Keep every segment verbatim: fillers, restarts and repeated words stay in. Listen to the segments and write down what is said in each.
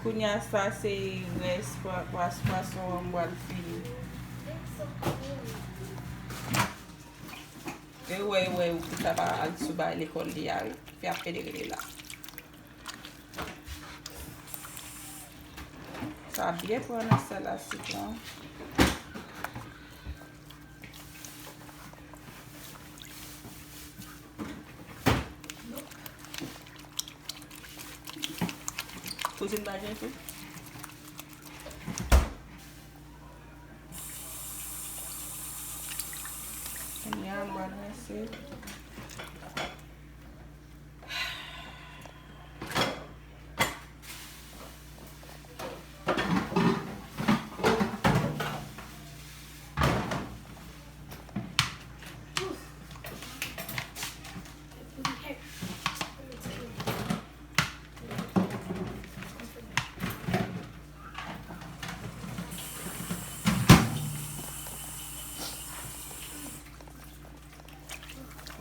Kounye a sa se rès pwa-, pwas-, pwason an m pral fini. E wè, e wè, ou ta pa al sou bay lekòl li a, wi. Fi ap pede rele la. Sa byen pran nan sèl a sitwon. Kouzin pa gen tou. Kounye a, m pral rense.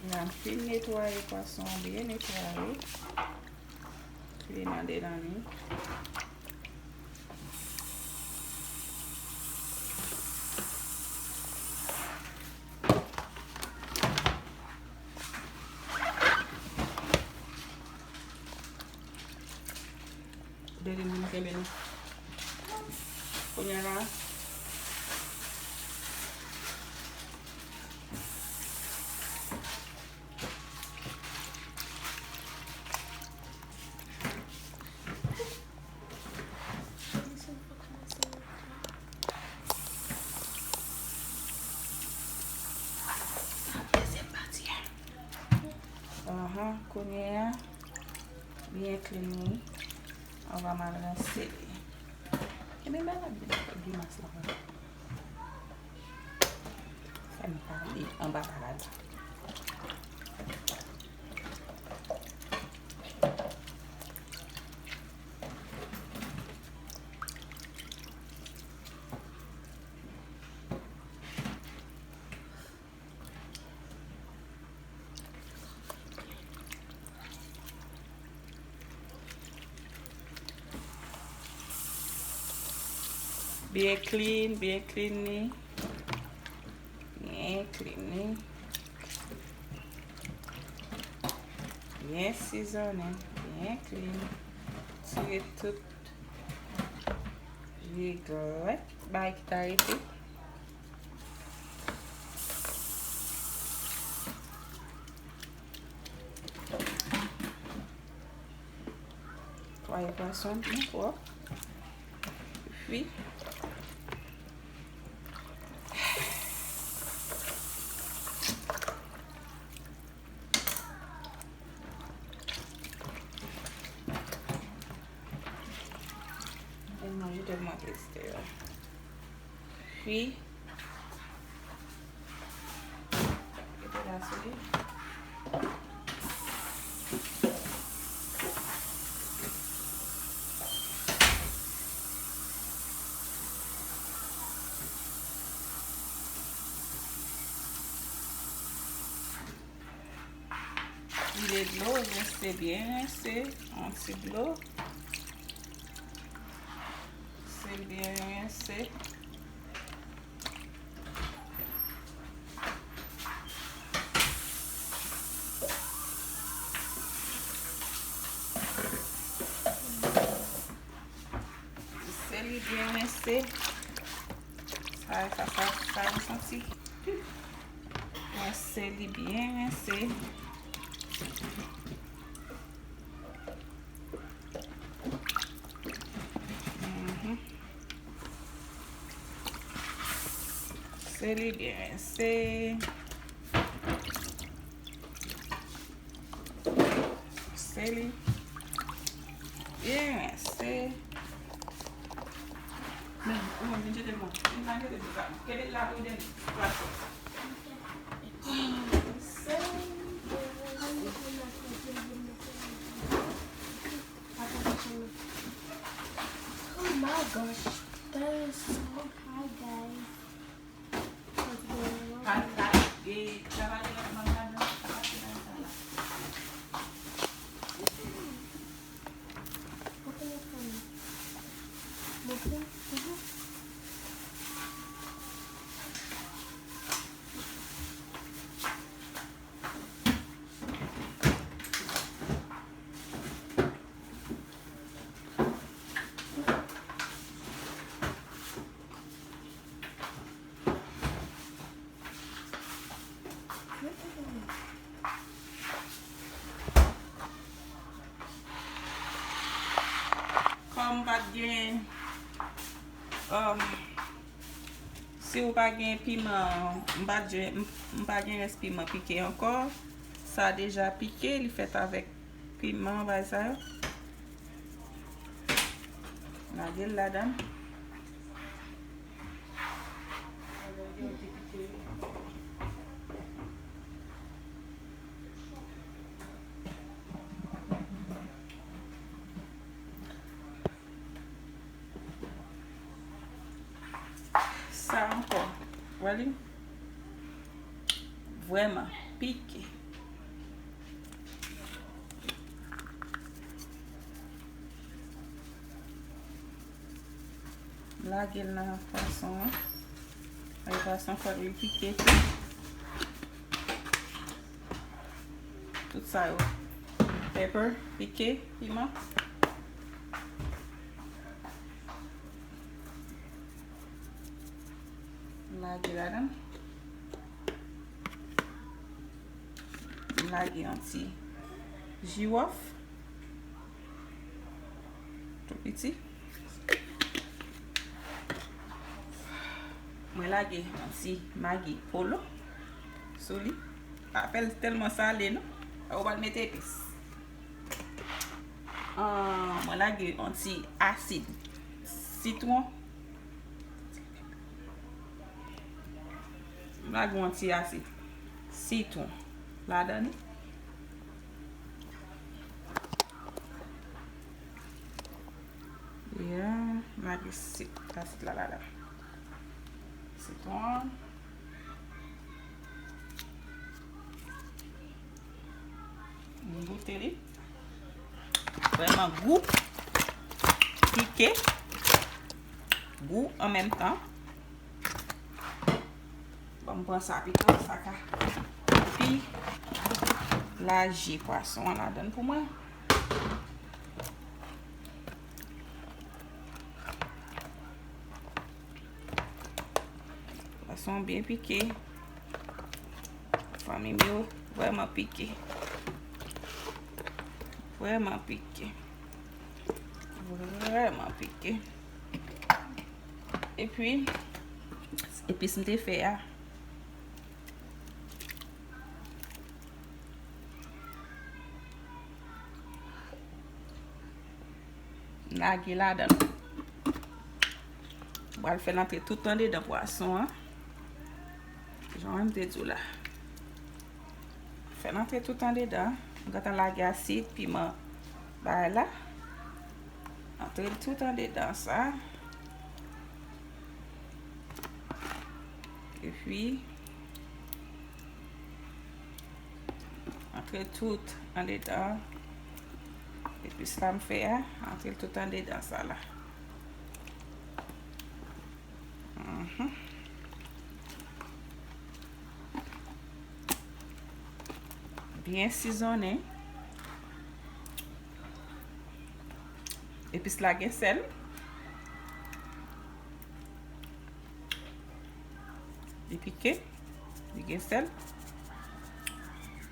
N ap fin netwaye pwason an, byen netwaye. Li nan dedan li. Dede moun kenbe nou. Kounye a la. Anhan, kounye a, byen clean wi. Anvan m al rense li. Ebyen, bagay grimas la. Fè m pale anba bagay la. Byen clean, byen clean li. Byen clean li. Byen sizonnen, byen clean. Tire tout regrèt bagay ki ta rete. Netwaye pwason byen pwòp. Epi, e manje tèlman triste yo. Epi, mete la sou li. Vide dlo, rense byen, rense, yon ti dlo. Rense l byen, rense. Rense li byen rense. Sa, sa, sa, sa, ou santi? Rense li byen rense. Mhm. Rense li byen rense. Rense li byen rense. Men, ou menm vin jete l, men. Vin la jete l, kenbe l la pou w jwenn plas ou. Oh my gosh, that is so high, guys. What's going on? Open it for me. M pa t gen, um, si w pa gen piman, m pa t gen, m, m pa gen rès piman pike ankò. Sa deja pike, li fèt avèk piman, bagay sa yo. Lage l ladan. Sa ankò, wè li vrèman pike. Lage l nan pwason an. Lage pwason fò li pike tou. Tout sa yo. Pepper, pike, piman. Lage ladan. Lage yon ti jiwòf. Tou piti. Mwen lage yon ti magi polo sou li. Pa fè l tèlman sale, non. Ou pral mete epis. Ah, mwen lage yon ti asid sitwon. M lage yon ti asid sitwon ladan li. Yeah, m lage sit-, asid la ladan. Sitwon. M goute li. Vrèman gou, pike, gou an menm tan. Bon, m pran sa pito, sa ka pi laje pwason an ladan l pou mwen. Pwason byen pike. Fanmi m yo, vrèman pike. Vrèman pike. Vrèman pike. Epi, epis m te fè a. Lage ladan l. Ou pral fè l antre tout andedan pwason an. Jan mwen m te di w la. Fè l antre tout andedan. M gentan lage asid, piman, bagay la. Antre l tout andedan sa. Epi, antre tout andedan. Epi sa m fè a, antre l tout andedan sa la. Mhm. Byen sizonnen. Epis la gen sèl. Li pike. Li gen sèl.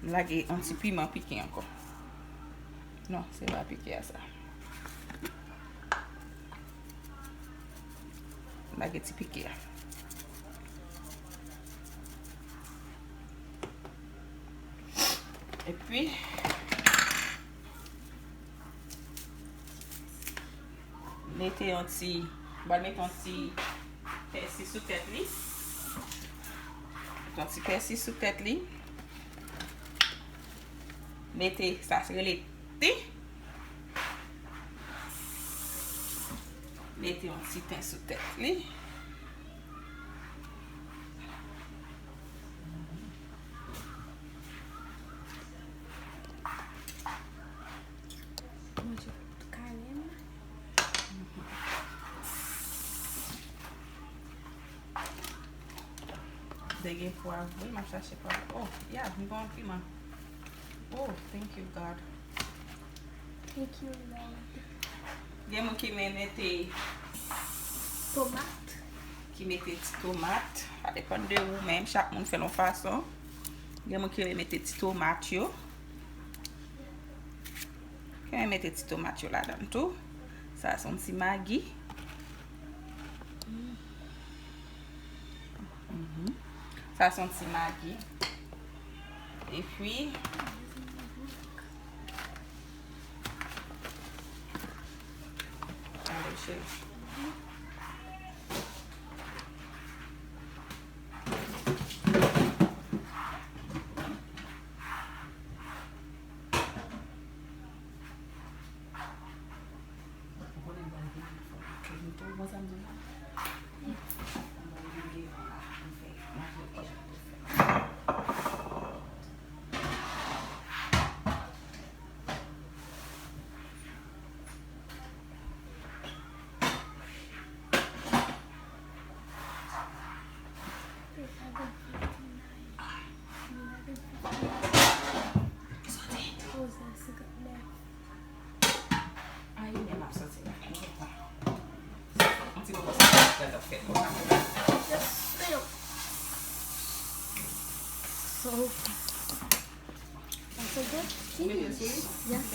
M lage yon ti piman pike ankò. Non, se pa pike a sa. M lage ti pike a. Epi, mete yon ti, m pral mete yon ti pèsi sou tèt li. Mete yon ti pèsi sou tèt li. Mete, sa se rele ten. Mete yon ti ten sou tèt li. Manje tout kane m. Te gen pwav, wi, m ap chache pwav. Oh, yeah, m gen yon piman. Oh, thank you, God. Thank you, Lord. Gen moun ki men mete tomat. Ki mete ti tomat. Sa depann de ou menm, chak moun fè l yon fason. Gen moun ki renmen mete ti tomat yo. Ki renmen mete ti tomat yo ladan l tou. Sa se yon ti magi. Mhm. Sa se yon ti magi. Epi, ale, cheri. Eleven fifty-nine. Eleven fifty-nine. Soti. Doze a senkant nèf. Ay, men m ap soti la. Yon ti poko sa, sa, sa fèt. Just stay up. So, That's a good fish. Yes.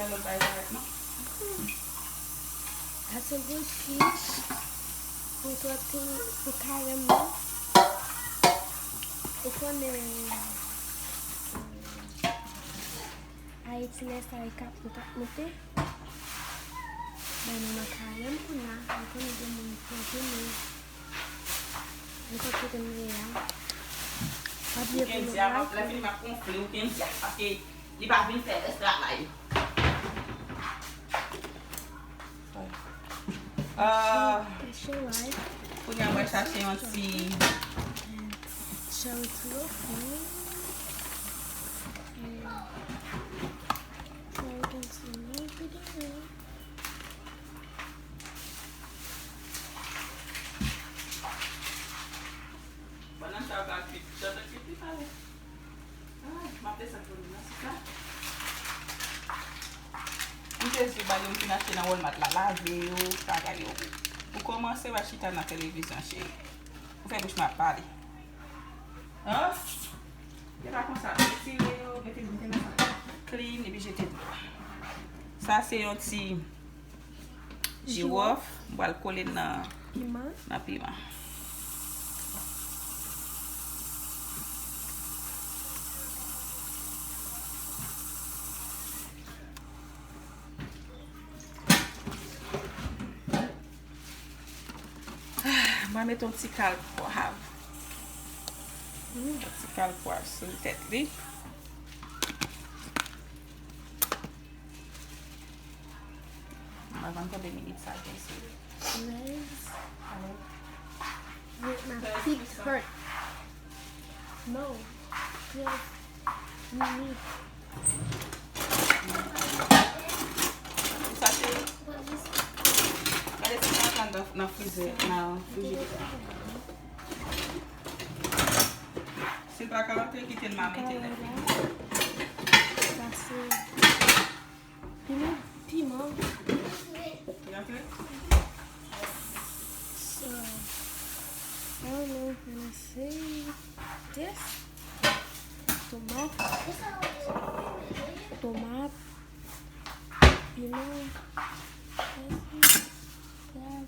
That's a good fish pou twati, pou karèm nan. Ou konnen, Ayiti lè sa e kat nou t ap moute. Bay nou nan karèm kounye a, nou konnen gen moun ki vini. Nou konn kote m ye a. Pa bliye pou nou like. Lè fini m ap konfle ou kenn di a, paske li pa vin fè rès travay. Ah, kounye a mwen chache yon ti cherry tlo. Bannann sa yo ka kwit, jan yo kwit li pale. Ah, m ap desann volume nan sou sa. M te di w bagay m fin achte nan Walmart la, lave yo, bagay yo. Ou kòmanse w a chita nan televizyon, cheri. Ou fè bouch mwen ap pale. Ah, se pa konsa. Retire yo, mete, mete nan sa. Clean, epi jete dlo a. Sa se yon ti jiwòf, m pral kole nan piman. Nan piman. M pral mete yon ti kal pwav. Yon ti kal pwav sou tèt li. M pa konn konbyen minit sa gen sou li. Treize. Wait, my feet hurt. No. Twelve minutes. Sa se, gade si sa nan, nan frizè, nan frijidè. Si l pa ka rantre, kite l, m a mete l nan frijidè. Sa se piman, piman. Rantre? So, I don't know if I'm gonna say this. Tomat. Tomat. Piman. Pwav.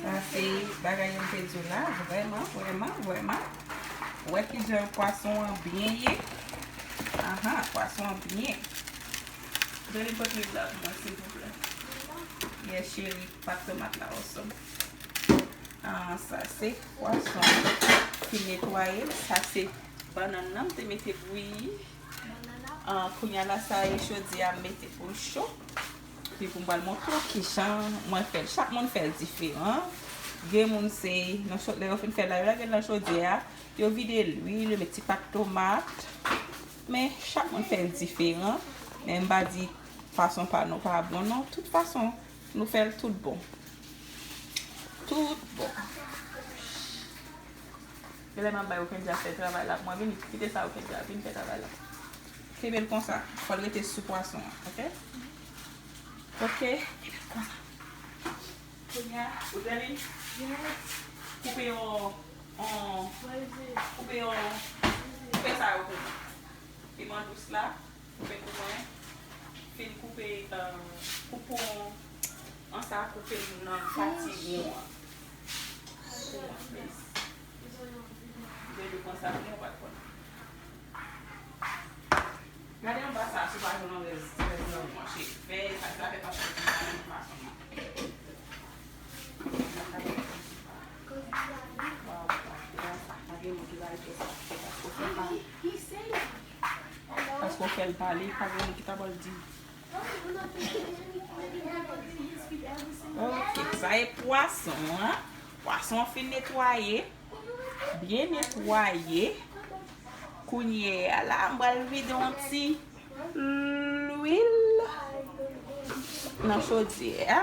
Sa se bagay yo m te di w la, vrèman, vrèman, vrèman. Wè kijan pwason an byen ye. Aha, pwason an byen. Dani, pote lwil la pou mwen, silvouplè. Yes, cheri, pat tomat la oso. Ah, sa se pwason. Fin netwaye l. Sa se bannann nan m te mete bouyi. Ah, kounye a la, sa e chodyè a m mete pou l cho. Epi pou m pral montre w kijan mwen fè l. Chak moun fè l diferan. Gen moun se nan cho-, lè yo fin fè l la, yo lage l nan chodyè a, yo vide lwil, yo met ti pat tomat. Men chak moun fè l diferan. Men m pa di fason pa nou pa bon non. Tout fason, nou fè l tout bon. Tout bon. Genlè m ap bay Okendja fè travay la pou mwen. Vini, kite sa, Okendja, vin fè travay la. Kenbe l konsa. Fò l rete sou pwason an, oke? Oke? Kenbe l konsa. Kounye a, ou tande? Koupe yon, yon, koupe Yo, koupe sa yo pou mwen. Piman dous la, koupe pou mwen. Fin koupe, euh, koupe an sa, koupe l nan pati won an. Pou mwen, please. Depi konsa, pou mwen, pa t konn. Gade anba sa, si w pa jwenn anlè, anlè zanmi w, cheve, sa, sa fè pa fè menm fason nan. Waw, waw, waw, sa, pa gen moun ki va rete sa, se paske w fè l pale. Paske w fè l pale, pa gen moun ki ta ba l di. Ok, sa e pwason an. Pwason an fin netwaye. Byen netwaye. Kounye a la, m pral vide yon ti lwil nan chodyè a.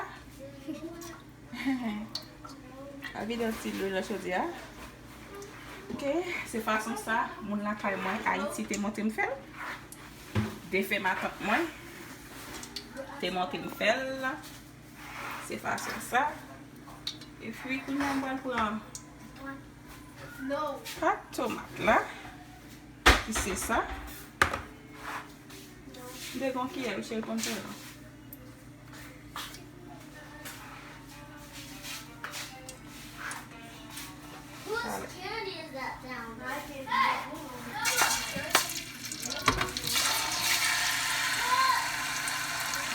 Al vide yon ti lwil nan chodyè a. Ok, se fason sa, moun lakay mwen, Ayiti, te montre m fè l. Defen matant mwen te montre m fè l. Se fason sa. Epi, kounye a, m pral pran pat tomat la. Ki se sa. M te gon kiyè, Michel konn fè la. Whose candy is that down?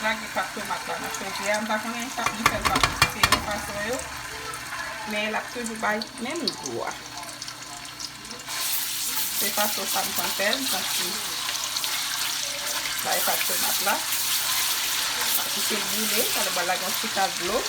Lage pat tomat la nan chodyè a. M pa konnen sa, m fè l pa se yon fason yo. Men l ap toujou bay menm gou a. Se fason sa m konn fè l, m konn si bay pat tomat la. Pa kite l boule, sa nou pral lage yon ti kal dlo.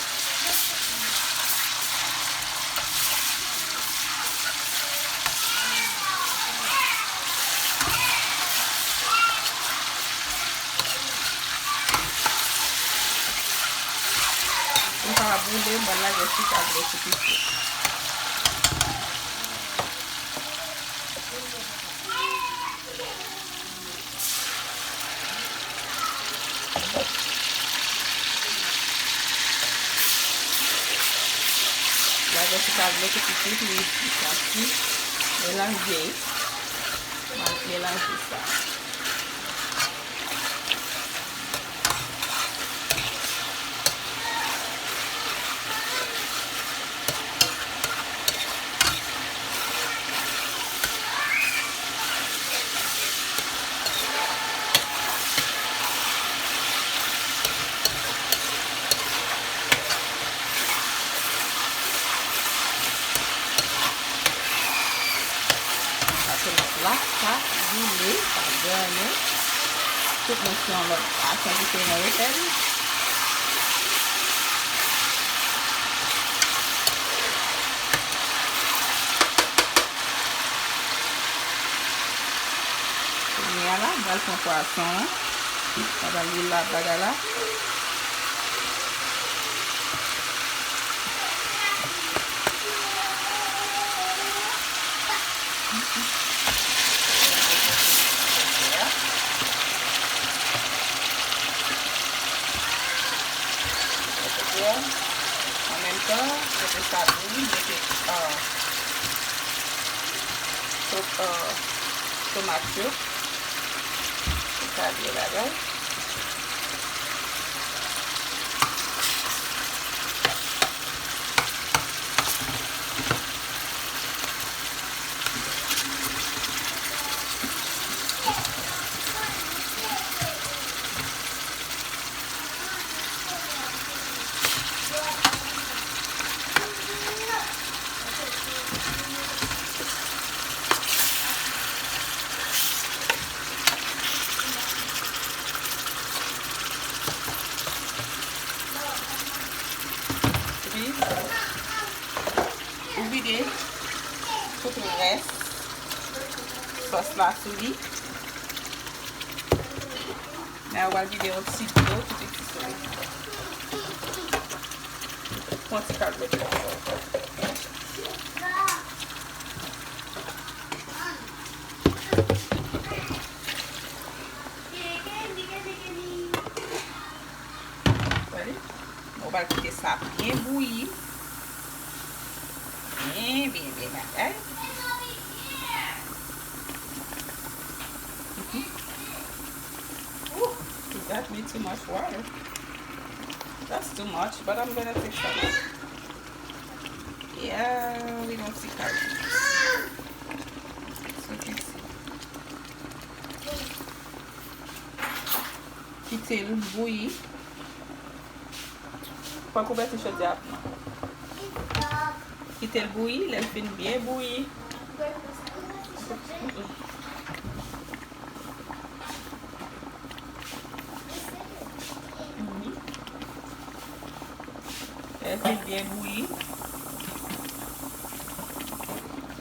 Pou l pa boule, m pral lage yon ti kal dlo sou piti. Lage yon ti kal dlo sou piti pou li santi. Melanje. Melanje sa. Sa se lòt la, sa boule, sa gannen. Tout moun se yon lòt fason diferan yo fè l. Kounye a la, m pral pran pwason an. Sa pral lwil la, bagay la. An menm tan, kote sa bouyi, mete, ah, to-, ah, tomat yo. Sa byen bagay. Epi, ou vide tout rès sòs la sou li. Mè a w al vide yon ti dlo tou piti sou li. Pran ti kal dlo tou. Gade. Ou pral kite sa byen bouyi. Byen, byen, byen bagay. Me too much water. That's too much, but I'm gonna take some out. Yeah, we gonna see how. So you can see. Kite l bouyi. Pran kouvèti chodyè a pou mwen. Kite l bouyi, lè l fin byen bouyi. Mhm. Lè l fin byen bouyi.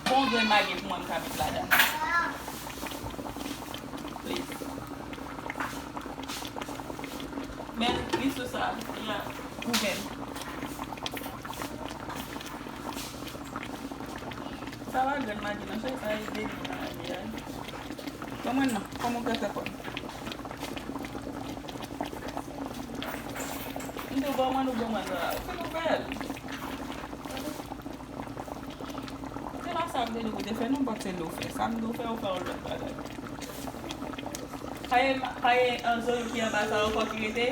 Pran yon grenn magi pou mwen, m ka met ladan. Please. Men, li sou sa, ya, ouvè l. Sa pa grenn magi non, cheri, sa e deli nan lavi a. Ban mwen non, kòman w ka fè kòb? M di w ban mwen, ou ban mwen la. Ou fin ouvè l. Se pa sa m te di w pou te fè non, m panse l ou fè. Sa m di w fè, ou fè yon lòt bagay. Pa gen, pa gen, an, zonyon ki anba sa ankò ki rete?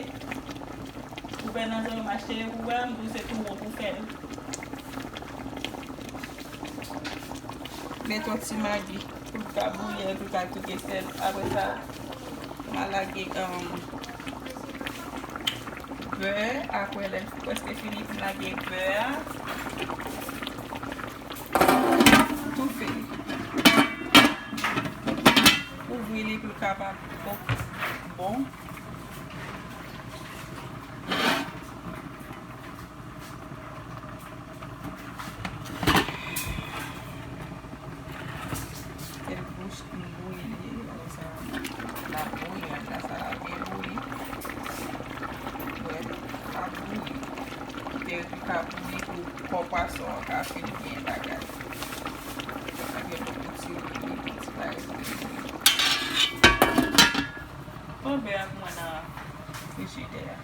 Ou wè nan zonyon m achte yo pou wè, m di w se tou won pou fè l. Met yon ti magi pou l ka bouyi, epi l ka touke sèl. Apre sa, m a lage, um, bè. Apre, lè l prèske fini, m lage bè a. Toufe. Kouvri li pou l kapab bon. Kèk bouch m bouyi li, apre sa, l ap bouyi, rad la sa l ap byen bouyi. Wè, l ap bouyi. Kite l ka bouyi pou kò pwason an ka fin byen bagay. Ak yon ti lwil, yon ti bagay pou li bouyi. Pran bè a pou mwen nan frijidè a.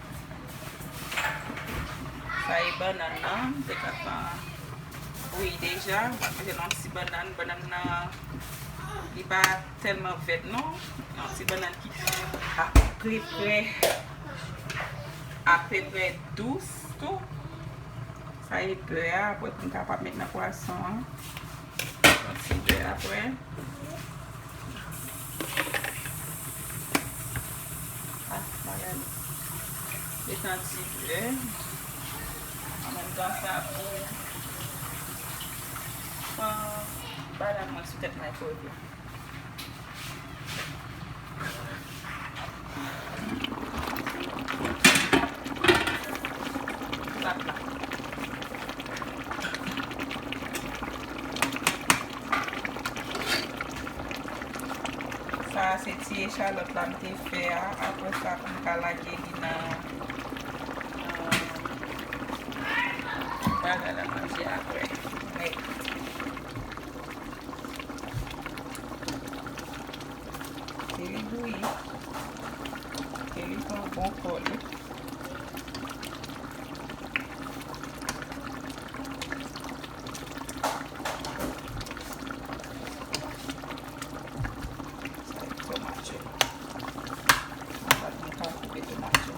Sa e bannann nan, m te ka fè bouyi deja. M ap mete nan yon ti bannann. Bannann nan, li pa tèlman vèt non. Yon ti bannann ki apeprè, apeprè dous tou. Sa e bè a, apre pou m kapab met nan pwason an. Yon ti bè apre. Ah, bagay. Met yon ti bè. An menm tan sa pou, ah, bagay mwen sou tèt microwave la. Sa a se ti echalòt la m te fè a. Apre sa, pou m ka lage li nan, nan bagay la manje apre. Nèg. Kite li bouyi. Kite li pran bon kò li. Sa e tomat yo. Mwen pa t gen tan koupe tomat yo.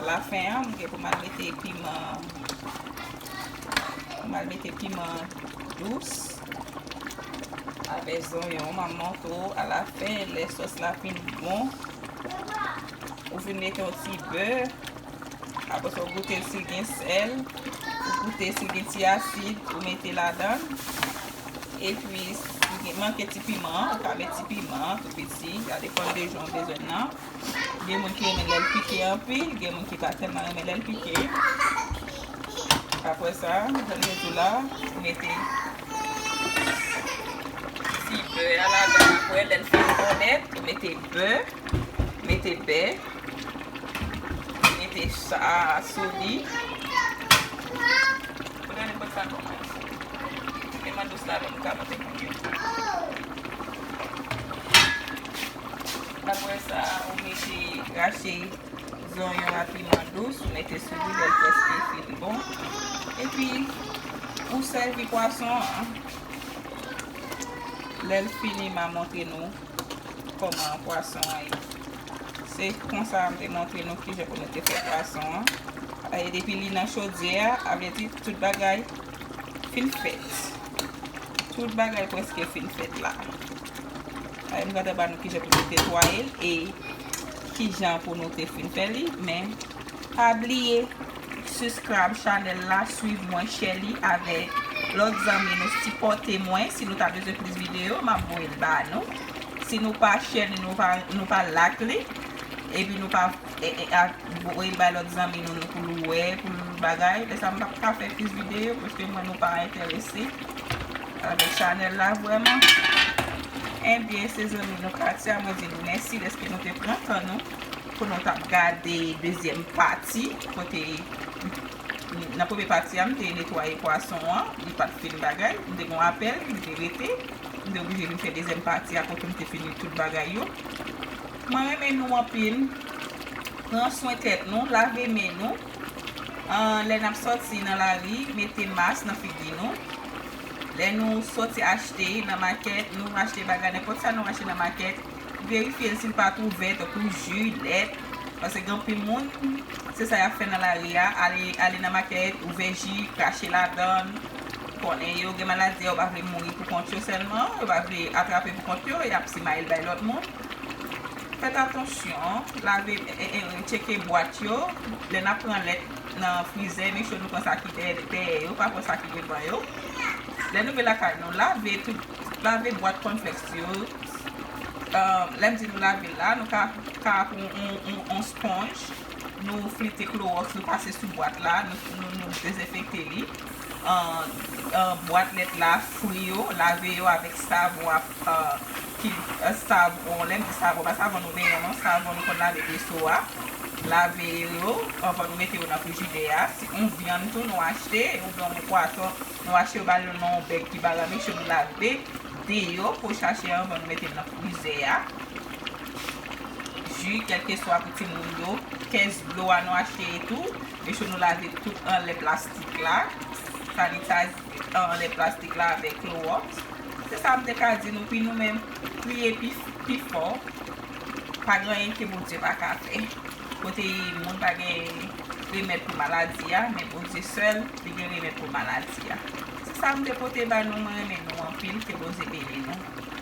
Lafen an, m gen pou m al mete piman. Pou m al mete piman dous avèk zonyon. M ap montre w alafen, lè sòs la fin bon. Ou fin mete yon ti bè. Apre sa, ou goute l si l gen sèl. Ou goute si l gen ti asid, ou mete ladan l. Epi, si gen manke ti piman, ou ka met ti piman tou piti. Sa depann de jan w bezwen l nan. Gen moun ki renmen lè l pike anpil, gen moun ki pa tèlman renmen lè l pike. Apre sa, jan m te di w la, ou mete ti bè a ladan. Apre, lè l fin bon nèt, ou mete bè, mete bè, mete sa sou li. Pou gade bòt sa kòman. Piman dous la, menm ka monte pou mwen. Apre sa, ou mete rache zonyon a piman dous, ou mete sou li, lè l prèske fin bon. Epi, ou sèvi pwason an. Lè l fini, m a montre nou kòman pwason an ye. Se konsa m te montre nou kijan pou nou te fè pwason an. E depi li nan chodyè a, a vle di tout bagay fin fèt. Tout bagay prèske fin fèt la. E m gentan ba nou kijan pou nou netwaye l e kijan pou nou te fin fè li. Men pa bliye subscribe chanèl la, swiv mwen, share li avèk lòt zanmi nou, sipòte mwen. Si nou ta bezwen plis videyo, m ap voye l ba nou. Si nou pa share li, nou pa, nou pa like li, epi nou pa e, e, a, voye l bay lòt zanmi nou, nou pou l wè, pou l bagay. Lè sa m p ap ka fè plis videyo, paske m wè nou pa enterese avèk chanèl la vrèman. Ebyen, se zanmi nou Katia, mwen di nou mèsi dèske nou te pran tan nou pou nou t ap gade dezyèm pati, kote nan premye pati a, m te netwaye pwason an, li pa t fin bagay, m te gon apèl, m te rete, m te oblije vin fè dezyèm pati a kote m te fini tout bagay yo. Mwen renmen nou anpil. Pran swen tèt nou, lave men nou. An, lè n ap sòti nan lari, mete mas nan figi nou. Lè nou sòti achte nan makèt, nou achte bagay, nenpòt sa nou achte nan makèt, verifye l si l pa t ouvè, tankou ji, lèt. Paske gen anpil moun, se sa y ap fè nan lari a, ale, ale nan makèt, ouvè ji, krache ladan l. Konnen yo gen maladi a, yo pa vle mouri pou kont yo sèlman, yo pa vle atrape pou kont yo, y ap simaye l bay lòt moun. Fèt atansyon, lave, e, e, e, tcheke bwat yo. Lè n ap pran lèt nan frizè, make sure nou pran sa ki dèyè, dèyè yo, pa pran sa ki devan yo. Lè nou vin lakay nou, lave tout, lave bwat cornflakes yo. Lè m di nou lave l la, nou ka, ka pran yon, yon, yon sponj, nou flite klowòks, nou pase sou bwat la, nou, nou, nou dezenfekte li. An, an, bwat lèt la, fri yo, lave yo avèk savon ap, an, ki, an, savon, lè m di savon, pa savon nou benyen non, savon nou konn lave veso a. Lave yo anvan nou mete yo nan frijidè a. Si yon vyann tou nou achte, oubyen yon pwason, nou achte yo ba nou nan yon bèg ki ba nou, make sure nou lave de yo pou chache anvan nou mete l nan frizè a. Ji, kèlkeswa pou timoun yo, kès dlo a nou achte tou, make sure nou lave tout anlè plastik la, sanitize anlè plastik la avèk klowòks. Se sa m te ka di nou, pi nou menm, priye pi, pi fò, pa gen anyen ke Bondye pa ka fè. Kote moun pa gen remèd pou maladi a, men Bondye sèl, li gen remèd pou maladi a. Se sa m te pote ba nou, mwen renmen nou anpil, ke Bondye beni nou.